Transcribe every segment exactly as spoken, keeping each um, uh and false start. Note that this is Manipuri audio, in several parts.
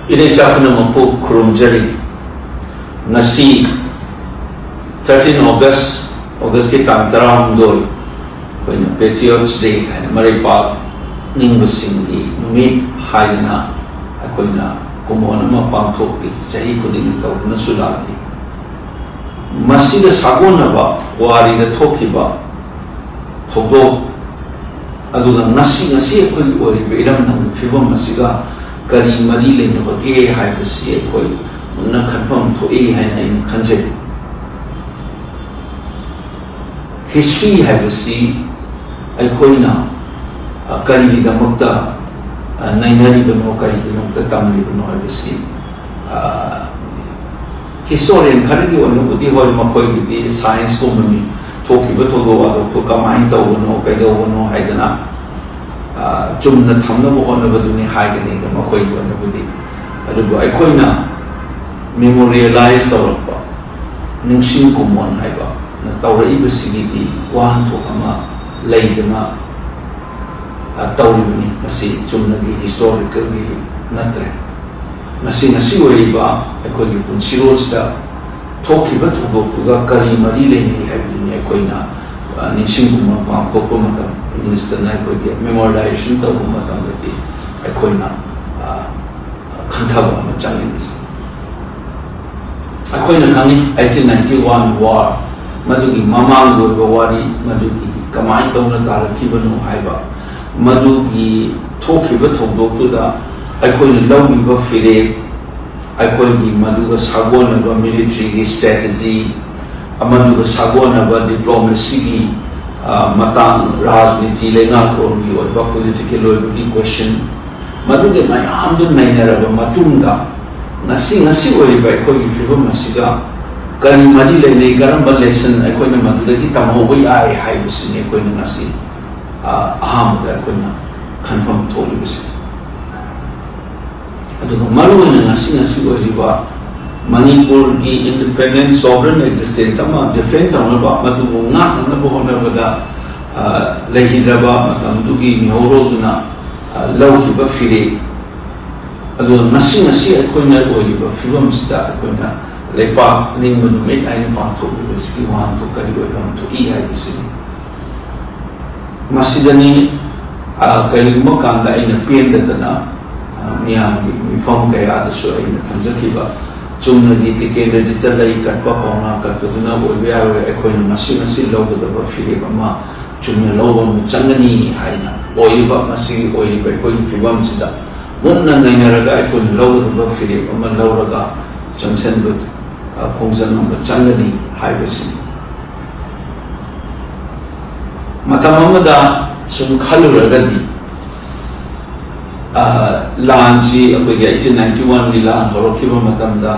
ꯏꯔꯩꯆꯥ ꯄꯨꯝꯅꯃꯛꯄꯨ ꯈꯨꯔꯨꯝꯖꯔꯤ꯫ ꯉꯁꯤ thirteen August, Augustꯀꯤ ꯇꯥꯡ ꯇꯔꯥꯍꯨꯝꯗꯣꯏ, ꯑꯩꯈꯣꯏꯅ Patriots Day ꯍꯥꯏꯅ, ꯃꯔꯩꯄꯥꯛ ꯅꯤꯡꯕꯁꯤꯡꯒꯤ ꯅꯨꯃꯤꯠ ꯍꯥꯏꯗꯅ ꯑꯩꯈꯣꯏꯅ ꯀꯨꯝꯑꯣꯟ ꯑꯃ ꯄꯥꯡꯊꯣꯛꯂꯤ, ꯆꯍꯤ ꯈꯨꯗꯤꯡꯒꯤ ꯇꯧꯗꯨꯅꯁꯨ ꯂꯥꯛꯂꯤ꯫ ꯃꯁꯤꯒ ꯁꯥꯒꯣꯟꯅꯕ ꯄꯨꯋꯥꯔꯤꯗ ꯊꯣꯛꯈꯤꯕ ꯊꯧꯗꯣꯛ ꯑꯗꯨꯒ ꯉꯁꯤ, ꯉꯁꯤ ꯑꯩꯈꯣꯏꯒꯤ ꯑꯣꯏꯔꯤꯕ ꯏꯔꯝꯗꯝꯒꯤ ꯐꯤꯕꯝ ꯑꯁꯤꯒ ꯀꯔꯤ ꯃꯔꯤ ꯂꯩꯅꯕꯒꯦ ꯍꯥꯏꯕꯁꯤ ꯑꯩꯈꯣꯏ ꯃꯨꯟꯅ ꯈꯟꯐꯝ ꯊꯣꯛꯏ ꯍꯥꯏꯅ ꯑꯩꯅ ꯈꯟꯖꯩ꯫ History ꯍꯥꯏꯕꯁꯤ ꯑꯩꯈꯣꯏꯅ, ꯑ, ꯀꯔꯤꯒꯤꯗꯃꯛꯇ, ꯑ, ꯅꯩꯅꯔꯤꯕꯅꯣ, ꯀꯔꯤꯒꯤꯗꯃꯛꯇ ꯇꯝꯂꯤꯕꯅꯣ ꯍꯥꯏꯕꯁꯤ, ꯑ, historian ꯈꯔꯒꯤ ꯑꯣꯏꯅꯕꯨꯗꯤ, ꯍꯣꯏ, ꯃꯈꯣꯏꯒꯤꯗꯤ science ꯀꯨꯝꯕꯅꯤ, ꯊꯣꯛꯈꯤꯕ ꯊꯧꯗꯣꯛ ꯋꯥꯊꯣꯛꯇꯣ ꯀꯃꯥꯏꯅ ꯇꯧꯕꯅꯣ, ꯀꯩꯗꯧꯕꯅꯣ ꯍꯥꯏꯗꯅ, ꯑ, ꯆꯨꯝꯅ ꯊꯝꯅꯕ ꯍꯣꯠꯅꯕꯗꯨꯅꯤ ꯍꯥꯏꯒꯅꯤ ꯑꯗ ꯃꯈꯣꯏꯒꯤ ꯑꯣꯏꯅꯕꯨꯗꯤ꯫ ꯑꯗꯨꯕꯨ ꯑꯩꯈꯣꯏꯅ memorialize ꯇꯧꯔꯛꯄ, ꯅꯤꯡꯁꯤꯡ ꯀꯨꯝꯑꯣꯟ ꯍꯥꯏꯕ ꯇꯧꯔꯛꯏꯕꯁꯤꯒꯤꯗꯤ ꯋꯥꯍꯟꯊꯣꯛ ꯑꯃ ꯂꯩꯗꯅ, ꯑ, ꯇꯧꯔꯤꯕꯅꯤ꯫ ꯃꯁꯤ ꯆꯨꯝꯅꯒꯤ historicalꯒꯤ ꯅꯠꯇ꯭ꯔꯦ꯫ ꯉꯁꯤ, ꯉꯁꯤ ꯑꯣꯏꯔꯤꯕ ꯑꯩꯈꯣꯏꯒꯤ ꯄꯨꯟꯁꯤꯔꯣꯜꯁꯤꯗ ꯊꯣꯛꯈꯤꯕ ꯊꯧꯗꯣꯛꯇꯨꯒ ꯀꯔꯤ ꯃꯔꯤ ꯂꯩꯅꯩ ꯍꯥꯏꯕꯗꯨꯅꯤ ꯑꯩꯈꯣꯏꯅ, ꯑ, ꯅꯤꯡꯁꯤꯡ ꯀꯨꯝꯑꯣꯟ ꯄꯥꯡꯊꯣꯛꯄ ꯃꯇꯝ, Englishꯇꯅ ꯑꯩꯈꯣꯏꯒꯤ memorialization ꯇꯧꯕ ꯃꯇꯝꯗꯗꯤ ꯑꯩꯈꯣꯏꯅ, ꯑ, ꯈꯟꯊꯕ ꯑꯃ ꯆꯪꯉꯤ꯫ ꯑꯩꯈꯣꯏꯅ ꯈꯪꯉꯤ eighteen ninety-one war, ꯃꯗꯨꯒꯤ ꯃꯃꯥꯡꯒꯤ ꯑꯣꯏꯕ ꯋꯥꯔꯤ, ꯃꯗꯨꯒꯤ ꯀꯃꯥꯏꯅ ꯇꯧꯅ ꯇꯥꯔꯛꯈꯤꯕꯅꯣ ꯍꯥꯏꯕ, ꯃꯗꯨꯒꯤ ꯊꯣꯛꯈꯤꯕ ꯊꯧꯗꯣꯛꯇꯨꯗ ꯑꯩꯈꯣꯏꯅ ꯂꯧꯔꯤꯕ ꯐꯤꯔꯦꯞ, ꯑꯩꯈꯣꯏꯒꯤ ꯃꯗꯨꯒ ꯁꯥꯒꯣꯟꯅꯕ militaryꯒꯤ strategy, ꯃꯗꯨꯒ ꯁꯥꯒꯣꯟꯅꯕ diplomacyꯒꯤ, ꯑ, ꯃꯇꯥꯡ, ꯔꯥꯖꯅꯤꯇꯤ, ꯂꯩꯉꯥꯛꯂꯣꯟꯒꯤ ꯑꯣꯏꯕ political ꯑꯣꯏꯕꯒꯤ question, ꯃꯗꯨꯒꯤ ꯃꯌꯥꯝꯗꯨ ꯅꯩꯅꯔꯕ ꯃꯇꯨꯡꯗ, ꯉꯁꯤ, ꯉꯁꯤ ꯑꯣꯏꯔꯤꯕ ꯑꯩꯈꯣꯏꯒꯤ ꯐꯤꯕꯝ ꯑꯁꯤꯒ ꯀꯔꯤ ꯃꯔꯤ ꯂꯩꯅꯩ, ꯀꯔꯝꯕ lesson ꯑꯩꯈꯣꯏꯅ ꯃꯗꯨꯗꯒꯤ ꯇꯝꯍꯧꯕ ꯌꯥꯏ ꯍꯥꯏꯕꯁꯤꯅꯤ ꯑꯩꯈꯣꯏꯅ ꯉꯁꯤ, ꯑ, ꯑꯍꯥꯟꯕꯗ ꯑꯩꯈꯣꯏꯅ ꯈꯟꯐꯝ ꯊꯣꯛꯂꯤꯕꯁꯤ꯫ ꯑꯗꯨꯒ ꯃꯔꯨꯑꯣꯏꯅ ꯉꯁꯤ, ꯉꯁꯤ ꯑꯣꯏꯔꯤꯕ ꯃꯅꯤꯄꯨꯔꯒꯤ independent sovereign existence ꯑꯃ defend ꯇꯧꯅꯕ, ꯃꯗꯨꯕꯨ ꯉꯥꯛꯅꯅꯕ ꯍꯣꯠꯅꯕꯗ, ꯑ, ꯂꯩꯈꯤꯗ꯭ꯔꯕ ꯃꯇꯝꯗꯨꯒꯤ ꯃꯤꯍꯧꯔꯣꯜꯗꯨꯅ, ꯑ, ꯂꯧꯈꯤꯕ ꯐꯤꯔꯦꯞ, ꯑꯗꯨꯒ ꯉꯁꯤ, ꯉꯁꯤ ꯑꯩꯈꯣꯏꯅ ꯑꯣꯏꯔꯤꯕ ꯐꯤꯕꯝꯁꯤꯗ ꯑꯩꯈꯣꯏꯅ ꯂꯩꯄꯥꯛ ꯅꯤꯡꯕ ꯅꯨꯃꯤꯠ ꯍꯥꯏꯅ ꯄꯥꯡꯊꯣꯛꯂꯤꯕꯁꯤꯒꯤ ꯋꯥꯍꯟꯊꯣꯛ ꯀꯔꯤ ꯑꯣꯏꯐꯝ ꯊꯣꯛꯏ ꯍꯥꯏꯕꯁꯤꯅꯤ꯫ ꯃꯁꯤꯗꯅꯤ, ꯑ, ꯀꯔꯤꯒꯨꯝꯕ ꯀꯥꯟꯗ ꯑꯩꯅ ꯄꯦꯟꯗꯗꯅ, ꯑ, ꯃꯤꯌꯥꯝꯒꯤ ꯃꯤꯐꯝ ꯀꯌꯥꯗꯁꯨ ꯑꯩꯅ ꯊꯝꯖꯈꯤꯕ, ꯆꯨꯝꯅꯒꯤ ꯇꯤꯀꯦꯟꯗ꯭ꯔꯖꯤꯠꯇ ꯂꯩ ꯀꯠꯄ, ꯄꯥꯎꯅꯥ ꯀꯠꯄꯗꯨꯅ ꯑꯣꯏꯕ ꯌꯥꯔꯣꯏ꯫ ꯑꯩꯈꯣꯏꯅ ꯉꯁꯤ ꯉꯁꯤ ꯂꯧꯒꯗꯕ ꯐꯤꯔꯦꯞ ꯑꯃ ꯆꯨꯝꯅ ꯂꯧꯕ ꯑꯃ ꯆꯪꯒꯅꯤ ꯍꯥꯏꯅ ꯑꯣꯏꯔꯤꯕ ꯃꯁꯤꯒꯤ ꯑꯣꯏꯔꯤꯕ ꯑꯩꯈꯣꯏꯒꯤ ꯐꯤꯕꯝꯁꯤꯗ ꯃꯨꯟꯅ ꯅꯩꯅꯔꯒ ꯑꯩꯈꯣꯏꯅ ꯂꯧꯒꯗꯕ ꯐꯤꯔꯦꯞ ꯑꯃ ꯂꯧꯔꯒ ꯆꯪꯁꯤꯟꯕ, ꯑ, ꯈꯣꯡꯖꯪ ꯑꯃ ꯆꯪꯒꯅꯤ ꯍꯥꯏꯕꯁꯤꯅꯤ꯫ ꯃꯇꯝ ꯑꯃꯗ ꯁꯨꯝ ꯈꯜꯂꯨꯔꯒꯗꯤ, ꯑ, ꯂꯥꯟꯁꯤ ꯑꯩꯈꯣꯏꯒꯤ eighteen ninety one ꯒꯤ ꯂꯥꯟ ꯍꯧꯔꯛꯈꯤꯕ ꯃꯇꯝꯗ,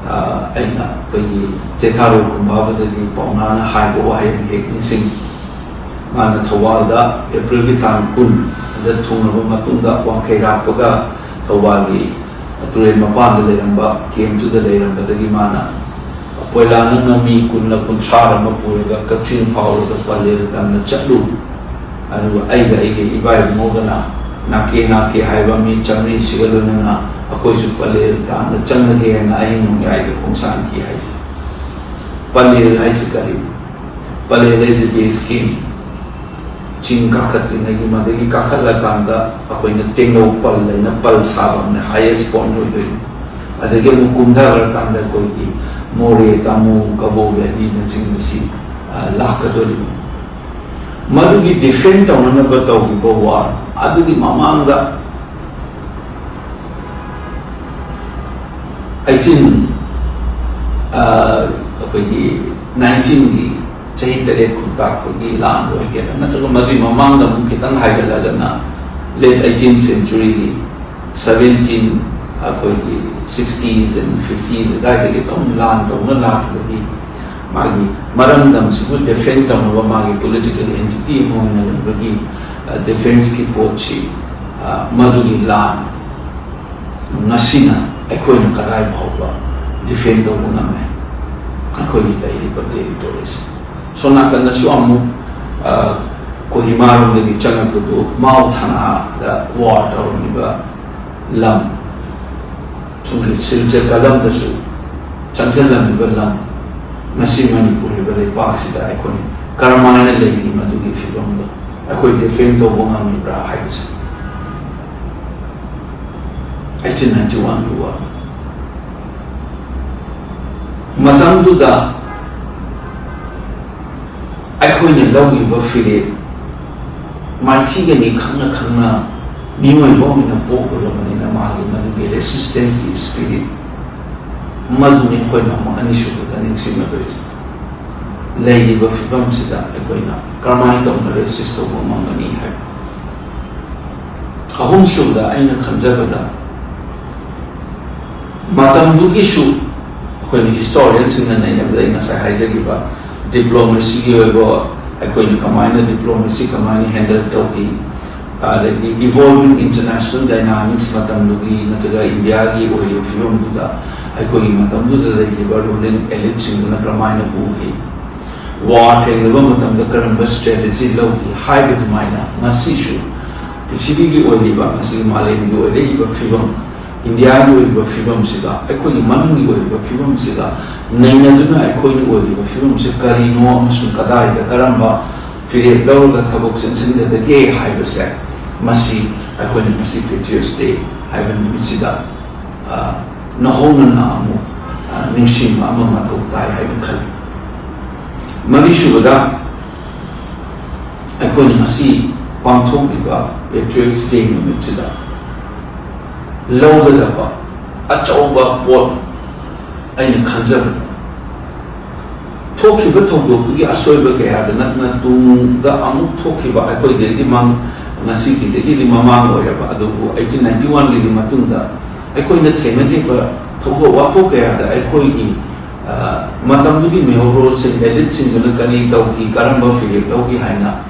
ꯑ, ꯑꯩꯅ ꯑꯩꯈꯣꯏꯒꯤ ꯆꯦꯊꯥꯔꯣ ꯀꯨꯝꯕꯥꯕꯗꯒꯤ ꯄꯥꯎꯅꯥꯅ ꯍꯥꯏꯕ ꯋꯥꯍꯩ ꯑꯃ ꯍꯦꯛ ꯅꯤꯡꯁꯤꯡꯉꯤ꯫ ꯃꯥꯅ ꯊꯧꯕꯥꯜꯗ ꯑꯦꯄ꯭ꯔꯤꯜꯒꯤ ꯇꯥꯡ ꯀꯨꯟꯗ ꯊꯨꯡꯂꯕ ꯃꯇꯨꯡꯗ ꯋꯥꯡꯈꯩ ꯔꯥꯛꯄꯒ ꯊꯧꯕꯥꯜꯒꯤ ꯇꯨꯔꯦꯜ ꯃꯄꯥꯟꯗ ꯂꯩꯔꯝꯕ ꯀꯦꯝꯇꯨꯗ ꯂꯩꯔꯝꯕꯗꯒꯤ ꯃꯥꯅ ꯀꯣꯏꯂꯥ ꯅꯪꯅ ꯃꯤ ꯀꯨꯟꯂ ꯀꯨꯟꯊ꯭ꯔꯥꯔ ꯑꯃ ꯄꯨꯔꯒ ꯀꯛꯆꯤꯡ ꯐꯥꯎꯔꯒ ꯄꯂꯦꯜ ꯇꯝꯅ ꯆꯠꯂꯨ, ꯑꯗꯨꯒ ꯑꯩꯒ ꯑꯩꯒꯤ ꯏꯕꯥꯏ ꯏꯕꯨꯡꯉꯣꯒꯅ ꯅꯥꯀꯦ ꯅꯥꯀꯦ ꯍꯥꯏꯕ ꯃꯤ ꯆꯥꯃꯔꯤꯁꯤꯒ ꯂꯣꯏꯅꯅ ꯑꯩꯈꯣꯏꯁꯨ ꯄꯂꯦꯜ ꯇꯥꯟꯅ ꯆꯪꯂꯒꯦꯅ ꯑꯍꯤꯡ ꯅꯣꯡꯌꯥꯏꯗ ꯈꯣꯡꯁꯥꯟꯈꯤ ꯍꯥꯏꯁꯦ꯫ ꯄꯂꯦꯜ ꯍꯥꯏꯁꯤ ꯀꯔꯤꯅꯣ? ꯄꯂꯦꯜ ꯍꯥꯏꯁꯤ ꯕꯦꯁ ꯀꯦꯝ꯫ ꯆꯤꯡ ꯀꯥꯈꯠꯇ꯭ꯔꯤꯉꯩꯒꯤ ꯃꯗꯒꯤ ꯀꯥꯈꯠꯂꯀꯥꯟꯗ ꯑꯩꯈꯣꯏꯅ ꯇꯦꯡꯅꯧ ꯄꯜ ꯍꯥꯏꯅ ꯄꯜ ꯁꯥꯕ ꯑꯃꯅ highest point ꯑꯣꯏꯗꯣꯏꯅꯤ꯫ ꯑꯗꯒꯤ ꯑꯃꯨꯛ ꯀꯨꯝꯊꯈ꯭ꯔꯀꯥꯟꯗ ꯑꯩꯈꯣꯏꯒꯤ ꯃꯣꯔꯦ, ꯇꯥꯃꯨ, ꯀꯕꯣ ꯚꯦꯂꯤꯅꯆꯤꯡꯕꯁꯤ, ꯑ, ꯂꯥꯛꯀꯗꯣꯔꯤꯕꯅꯤ꯫ ꯃꯗꯨꯒꯤ ꯗꯤꯐꯦꯟ ꯇꯧꯅꯅꯕ ꯇꯧꯈꯤꯕ ꯋꯥꯔ ꯑꯗꯨꯒꯤ ꯃꯃꯥꯡꯗ eighteen, ꯑ, ꯑꯩꯈꯣꯏꯒꯤ nineteenꯒꯤ ꯆꯍꯤ ꯇꯔꯦꯠ ꯈꯨꯟꯇꯥꯛꯄꯒꯤ ꯂꯥꯟ ꯑꯣꯏꯒꯦꯔꯥ, ꯅꯠꯇ꯭ꯔꯒ ꯃꯗꯨꯒꯤ ꯃꯃꯥꯡꯗ ꯑꯃꯨꯛ ꯈꯤꯇꯪ ꯍꯥꯏꯒꯠꯂꯒꯅ late eighteenth centuryꯒꯤ seventeen, ꯑꯩꯈꯣꯏꯒꯤ sixties and fifties ꯑꯗꯨꯋꯥꯏꯗꯒꯤ ꯑꯗꯨꯝ ꯂꯥꯟ ꯇꯧꯅ ꯂꯥꯛꯄꯗꯒꯤ ꯃꯥꯒꯤ ꯃꯔꯝꯗꯝꯁꯤꯕꯨ ꯗꯤꯐꯦꯟ ꯇꯧꯅꯕ ꯃꯥꯒꯤ political entity ꯑꯃ ꯑꯣꯏꯅ ꯂꯩꯕꯒꯤ, ꯑ, ꯗꯤꯐꯦꯟꯁꯀꯤ ꯄꯣꯠꯁꯤ, ꯑ, ꯃꯗꯨꯒꯤ ꯂꯥꯟ ꯉꯁꯤꯅ ꯑꯩꯈꯣꯏꯅ ꯀꯗꯥꯏ ꯐꯥꯎꯕ ꯗꯤꯐꯦꯟ ꯇꯧꯕ ꯉꯝꯃꯦ ꯑꯩꯈꯣꯏꯒꯤ ꯂꯩꯔꯤꯕ ꯇꯦꯔꯤꯇꯣꯔꯤꯁꯦ? ꯁꯣꯝ ꯅꯥꯀꯟꯗꯁꯨ ꯑꯃꯨꯛ, ꯑ, ꯀꯣꯍꯤꯃꯥꯔꯣꯝꯗꯒꯤ ꯆꯪꯉꯛꯄꯗꯨ ꯃꯥꯎ ꯊꯥꯅꯥꯗ ꯋꯥꯔ ꯇꯧꯔꯝꯃꯤꯕ ꯂꯝ, ꯁꯨꯝꯒꯤ ꯁꯤꯜꯆꯔ ꯀꯂꯝꯗꯁꯨ ꯆꯪꯁꯤꯜꯂꯝꯃꯤꯕ ꯂꯝ, ꯉꯁꯤ ꯃꯅꯤꯄꯨꯔ ꯍꯥꯏꯕ ꯂꯩꯄꯥꯛꯁꯤꯗ ꯑꯩꯈꯣꯏ ꯀꯔꯝꯍꯥꯏꯅ ꯂꯩꯔꯤ, ꯃꯗꯨꯒꯤ ꯐꯤꯕꯝꯗꯣ ꯑꯩꯈꯣꯏ ꯗꯤꯐꯦꯟ ꯇꯧꯕ ꯉꯝꯃꯤꯕ꯭ꯔꯥ ꯍꯥꯏꯕꯁꯤ ꯑꯩꯠꯇꯤꯟ ꯅꯥꯏꯟꯇꯤ ꯋꯥꯟꯒꯤ ꯋꯥ꯫ ꯃꯇꯝꯗꯨꯗ ꯑꯩꯈꯣꯏꯅ ꯂꯧꯔꯤꯕ ꯐꯤꯔꯦꯞ ꯃꯥꯏꯊꯤꯒꯅꯤ ꯈꯪꯅ ꯈꯪꯅ ꯃꯤꯑꯣꯏꯕ ꯑꯣꯏꯅ ꯄꯣꯛꯂꯨꯔꯕꯅꯤꯅ, ꯃꯥꯒꯤ ꯃꯗꯨꯒꯤ ꯔꯦꯁꯤꯁꯇꯦꯟꯁꯀꯤ ꯁ꯭ꯄꯤꯔꯤꯠ ꯃꯗꯨꯅꯤ ꯑꯩꯈꯣꯏꯅ ꯑꯃꯨꯛ ꯑꯅꯤꯁꯨꯕꯗ ꯅꯤꯡꯁꯤꯡꯅꯗꯣꯏꯁꯦ꯫ ꯂꯩꯔꯤꯕ ꯐꯤꯕꯝꯁꯤꯗ ꯑꯩꯈꯣꯏꯅ ꯀꯔꯝꯍꯥꯏꯅ ꯇꯧꯅ ꯔꯦꯁꯤꯁ ꯇꯧꯕ ꯉꯝꯒꯅꯤ ꯍꯥꯏꯕ꯫ ꯑꯍꯨꯝꯁꯨꯕꯗ ꯑꯩꯅ ꯈꯟꯖꯕꯗ, ꯃꯇꯝꯗꯨꯒꯤꯁꯨ ꯑꯩꯈꯣꯏꯅ ꯍꯤꯁꯇꯣꯔꯤꯌꯟꯁꯤꯡꯅ ꯅꯩꯅꯕꯗ, ꯑꯩ ꯉꯁꯥꯏ ꯍꯥꯏꯖꯈꯤꯕ ꯗꯤꯄ꯭ꯂꯣꯃꯦꯁꯤꯒꯤ ꯑꯣꯏꯕ, ꯑꯩꯈꯣꯏꯅ ꯀꯃꯥꯏꯅ ꯗꯤꯄ꯭ꯂꯣꯃꯦꯁꯤ ꯀꯃꯥꯏꯅ ꯍꯦꯟꯗꯜ ꯇꯧꯈꯤ, ꯑꯗꯒꯤ ꯏꯚꯣꯜꯚꯤꯡ ꯏꯟꯇꯔꯅꯦꯁꯅꯦꯜ ꯗꯥꯏꯅꯥꯃꯤꯛꯁ ꯃꯇꯝꯗꯨꯒꯤ ꯅꯠꯇ꯭ꯔꯒ ꯏꯟꯗꯤꯌꯥꯒꯤ ꯑꯣꯏꯔꯤꯕ ꯐꯤꯕꯝꯗꯨꯗ ꯑꯩꯈꯣꯏꯒꯤ ꯃꯇꯝꯗꯨꯗ ꯂꯩꯔꯤꯕ ꯔꯨꯂꯤꯡ ꯑꯦꯂꯤꯠꯁꯤꯡꯗꯨꯅ ꯀꯔꯝꯍꯥꯏꯅ ꯎꯈꯤ, ꯋꯥꯔ ꯊꯦꯡꯅꯕ ꯃꯇꯝꯗ ꯀꯔꯝꯕ ꯁ꯭ꯇ꯭ꯔꯦꯇꯦꯖꯤ ꯂꯧꯈꯤ ꯍꯥꯏꯕ ꯑꯗꯨꯃꯥꯏꯅ ꯉꯁꯤꯁꯨ ꯄ꯭ꯔꯤꯊꯤꯕꯤꯒꯤ ꯑꯣꯏꯔꯤꯕ, ꯉꯁꯤꯒꯤ ꯃꯥꯂꯦꯝꯒꯤ ꯑꯣꯏꯔꯛꯏꯕ ꯐꯤꯕꯝ, ꯏꯟꯗꯤꯌꯥꯒꯤ ꯑꯣꯏꯔꯤꯕ ꯐꯤꯕꯝꯁꯤꯒ, ꯑꯩꯈꯣꯏꯒꯤ ꯃꯅꯨꯡꯒꯤ ꯑꯣꯏꯔꯤꯕ ꯐꯤꯕꯝꯁꯤꯒ ꯅꯩꯅꯗꯨꯅ ꯑꯩꯈꯣꯏꯅ ꯑꯣꯏꯔꯤꯕ ꯐꯤꯕꯝꯁꯤ ꯀꯔꯤꯅꯣ ꯑꯃꯁꯨꯡ ꯀꯗꯥꯏꯗ ꯀꯔꯝꯕ ꯐꯤꯔꯦꯞ ꯂꯧꯔꯒ ꯊꯕꯛ ꯆꯪꯁꯤꯟꯒꯗꯒꯦ ꯍꯥꯏꯕꯁꯦ, ꯃꯁꯤ ꯑꯩꯈꯣꯏꯅ ꯉꯁꯤ ꯄꯦꯇ꯭ꯔꯤꯌꯠꯁ ꯗꯦ ꯍꯥꯏꯕ ꯅꯨꯃꯤꯠꯁꯤꯗ, ꯑ, ꯅꯧꯍꯧꯅꯅ ꯑꯃꯨꯛ, ꯑ, ꯅꯤꯡꯁꯤꯡꯕ ꯑꯃ ꯃꯊꯧ ꯇꯥꯏ ꯍꯥꯏꯅ ꯈꯜꯂꯤ꯫ ꯃꯔꯤꯁꯨꯕꯗ, ꯑꯩꯈꯣꯏꯅ ꯉꯁꯤ ꯄꯥꯡꯊꯣꯛꯂꯤꯕ ꯄꯦꯇ꯭ꯔꯤꯌꯠꯁ ꯗꯦ ꯅꯨꯃꯤꯠꯁꯤꯗ ꯂꯧꯒꯗꯕ ꯑꯆꯧꯕ ꯄꯣꯠ ꯑꯩꯅ ꯈꯟꯖꯕꯗ, ꯊꯣꯛꯈꯤꯕ ꯊꯧꯗꯣꯛꯇꯨꯒꯤ ꯑꯁꯣꯏꯕ ꯀꯌꯥꯗ ꯅꯠꯇꯅ ꯇꯨꯡꯗ ꯑꯃꯨꯛ ꯊꯣꯛꯈꯤꯕ ꯑꯩꯈꯣꯏꯗꯒꯤ ꯃꯥꯡ-, ꯉꯁꯤꯒꯤꯗꯒꯤꯗꯤ ꯃꯃꯥꯡ ꯑꯣꯏꯔꯕ, ꯑꯗꯨꯕꯨ ꯑꯩꯠꯇꯤꯟ ꯅꯥꯏꯟꯇꯤ ꯋꯥꯟꯒꯤ ꯃꯇꯨꯡꯗ ꯑꯩꯈꯣꯏꯅ ꯊꯦꯡꯅꯈꯤꯕ ꯊꯧꯗꯣꯛ ꯋꯥꯊꯣꯛ ꯀꯌꯥꯗ ꯑꯩꯈꯣꯏꯒꯤ, ꯑ, ꯃꯇꯝꯗꯨꯒꯤ ꯃꯤꯍꯧꯔꯣꯜꯁꯤꯡ, ꯑꯦꯂꯤꯠꯁꯤꯡꯗꯨꯅ ꯀꯔꯤ ꯇꯧꯈꯤ, ꯀꯔꯝꯕ ꯐꯤꯔꯦꯞ ꯂꯧꯈꯤ ꯍꯥꯏꯅ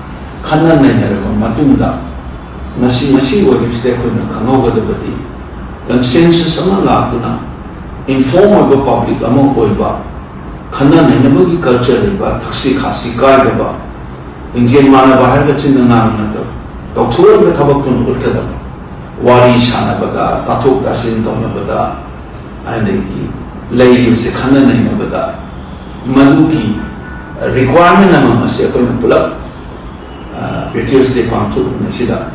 ꯈꯟꯅ ꯅꯩꯅꯔꯕ ꯃꯇꯨꯡꯗ, ꯉꯁꯤ, ꯉꯁꯤ ꯑꯣꯏꯔꯤꯕꯁꯤꯗ ꯑꯩꯈꯣꯏꯅ ꯈꯪꯍꯧꯒꯗꯕꯗꯤ, ꯀꯟꯁꯦꯟꯁꯁ ꯑꯃ ꯂꯥꯛꯇꯨꯅ ꯏꯟꯐꯣꯔꯝ ꯑꯣꯏꯕ ꯄꯕ꯭ꯂꯤꯛ ꯑꯃ ꯑꯣꯏꯕ, ꯈꯟꯅ ꯅꯩꯅꯕꯒꯤ ꯀꯜꯆꯔ ꯂꯩꯕ, ꯊꯛꯁꯤ ꯈꯥꯁꯤ ꯀꯥꯏꯗꯕ, ꯂꯤꯡꯖꯦꯜ ꯃꯥꯟꯅꯕ ꯍꯥꯏꯕ ꯆꯤꯟꯗ ꯉꯥꯡꯕ ꯅꯠꯇꯕ, ꯇꯧꯊꯣꯔꯛꯏꯕ ꯊꯕꯛꯇꯨꯅ ꯎꯠꯀꯗꯕ꯫ ꯋꯥꯔꯤ ꯁꯥꯟꯅꯕꯗ, ꯇꯥꯊꯣꯛ ꯇꯥꯁꯤꯟ ꯇꯧꯅꯕꯗ, ꯑꯗꯒꯤ ꯂꯩꯔꯤꯕꯁꯦ ꯈꯟꯅ ꯅꯩꯅꯕꯗ, ꯃꯗꯨꯒꯤ ꯔꯤꯀ꯭ꯋꯥꯏꯔꯃꯦꯟ ꯑꯃꯃꯁꯦ ꯑꯩꯈꯣꯏꯅ ꯄꯨꯂꯞ ꯄꯦꯇ꯭ꯔꯤꯌꯣꯠꯁ ꯗꯦ ꯄꯥꯡꯊꯣꯛꯂꯤꯉꯩꯁꯤꯗ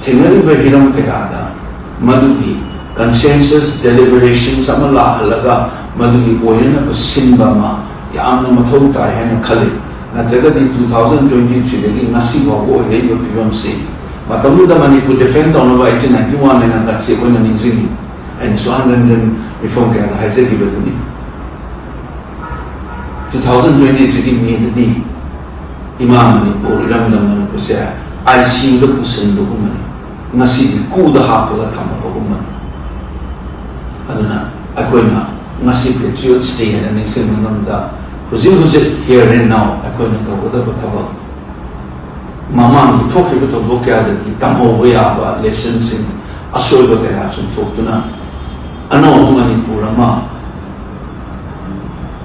ꯊꯦꯡꯅꯔꯤꯕ ꯍꯤꯔꯝ ꯀꯌꯥꯗ ꯃꯗꯨꯒꯤ ꯀꯟꯁꯦꯟꯁꯁ ꯗꯦꯂꯤꯕꯔꯦꯁꯟꯁ ꯑꯃ ꯂꯥꯛꯍꯜꯂꯒ ꯃꯗꯨꯒꯤ ꯑꯣꯏꯅꯅꯕ ꯁꯤꯟꯕ ꯑꯃ ꯌꯥꯝꯅ ꯃꯊꯧ ꯇꯥꯏ ꯍꯥꯏꯅ ꯈꯜꯂꯤ꯫ ꯅꯠꯇ꯭ꯔꯒꯗꯤ ꯇꯨ ꯊꯥꯎꯖꯟ ꯇ꯭ꯋꯦꯟꯇꯤ ꯊ꯭ꯔꯤꯗꯒꯤ ꯉꯁꯤ ꯐꯥꯎꯕ ꯑꯣꯏꯔꯛꯏꯕ ꯐꯤꯕꯝꯁꯤ, ꯃꯇꯝꯗꯨꯗ ꯃꯅꯤꯄꯨꯔ ꯗꯤꯐꯦꯟ ꯇꯧꯅꯕ ꯑꯩꯠꯇꯤꯟ ꯅꯥꯏꯟꯇꯤ ꯋꯥꯟ ꯍꯥꯏꯅ ꯉꯁꯤ ꯑꯩꯈꯣꯏꯅ ꯅꯤꯡꯁꯤꯡꯉꯤ꯫ ꯑꯩꯅꯁꯨ ꯍꯟꯖꯤꯟ ꯍꯟꯖꯤꯟ ꯃꯤꯐꯝ ꯀꯌꯥꯗ ꯍꯥꯏꯖꯈꯤꯕꯗꯨꯅꯤ꯫ ꯇꯨ ꯊꯥꯎꯖꯟ ꯇ꯭ꯋꯦꯟꯇꯤ ꯊ꯭ꯔꯤꯒꯤ ꯃꯦꯗꯗꯤ ꯏꯃꯥ ꯃꯅꯤꯄꯨꯔ, ꯏꯔꯝꯗꯝ ꯃꯅꯤꯄꯨꯔꯁꯦ ꯑꯥꯏ ꯁꯤ ꯌꯨꯗ ꯄꯨꯁꯤꯟꯕꯒꯨꯝꯕꯅꯤ, ꯉꯁꯤꯗꯤ ꯀꯨꯗ ꯍꯥꯞꯄꯒ ꯊꯝꯃꯕꯒꯨꯝꯕꯅꯤ꯫ ꯑꯗꯨꯅ ꯑꯩꯈꯣꯏꯅ ꯉꯁꯤ ꯄꯦꯇ꯭ꯔꯤꯌꯣꯠꯁ ꯗꯦ ꯍꯥꯏꯅ ꯅꯤꯡꯁꯤꯡꯕ ꯉꯝꯗ, ꯍꯧꯖꯤꯛ ꯍꯧꯖꯤꯛ here and now ꯑꯩꯈꯣꯏꯅ ꯇꯧꯒꯗꯕ ꯊꯕꯛ, ꯃꯃꯥꯡꯒꯤ ꯊꯣꯛꯈꯤꯕ ꯊꯧꯗꯣꯛ ꯀꯌꯥꯗꯒꯤ ꯇꯝꯍꯧꯕ ꯌꯥꯕ ꯂꯦꯁꯟꯁꯤꯡ, ꯑꯁꯣꯏꯕ ꯀꯌꯥ ꯆꯨꯝꯊꯣꯛꯇꯨꯅ ꯑꯅꯧꯕ ꯃꯅꯤꯄꯨꯔ ꯑꯃ,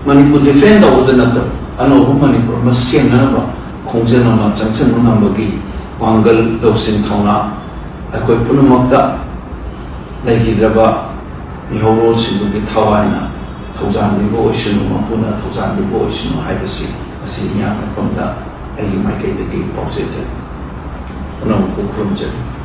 ꯃꯅꯤꯄꯨꯔ ꯗꯤꯐꯦꯟ ꯇꯧꯕꯗ ꯅꯠꯇꯕ, ꯑꯅꯧꯕ ꯃꯅꯤꯄꯨꯔ ꯑꯃ ꯁꯦꯝꯅꯅꯕ ꯈꯣꯡꯖꯪ ꯑꯃ ꯆꯪꯁꯤꯟꯕ ꯉꯝꯕꯒꯤ ꯄꯥꯡꯒꯜ, ꯂꯧꯁꯤꯡ, ꯊꯧꯅꯥ ꯑꯩꯈꯣꯏ ꯄꯨꯝꯅꯃꯛꯇ ꯂꯩꯈꯤꯗ꯭ꯔꯕ ꯃꯤꯍꯧꯔꯣꯜꯁꯤꯡꯗꯨꯒꯤ ꯊꯋꯥꯏꯅ ꯊꯧꯖꯥꯟꯕꯤꯕ ꯑꯣꯏꯁꯅꯨ, ꯃꯄꯨꯅ ꯊꯧꯖꯥꯟꯕꯤꯕ ꯑꯣꯏꯁꯅꯨ ꯍꯥꯏꯕꯁꯤ ꯉꯁꯤ ꯃꯤꯌꯥꯝ ꯃꯐꯝꯗ ꯑꯩꯒꯤ ꯃꯥꯏꯀꯩꯗꯒꯤ ꯄꯥꯎꯖꯦꯜ ꯊꯝꯖꯔꯤ꯫ ꯄꯨꯝꯅꯃꯛꯄꯨ ꯈꯨꯔꯨꯝꯖꯔꯤ꯫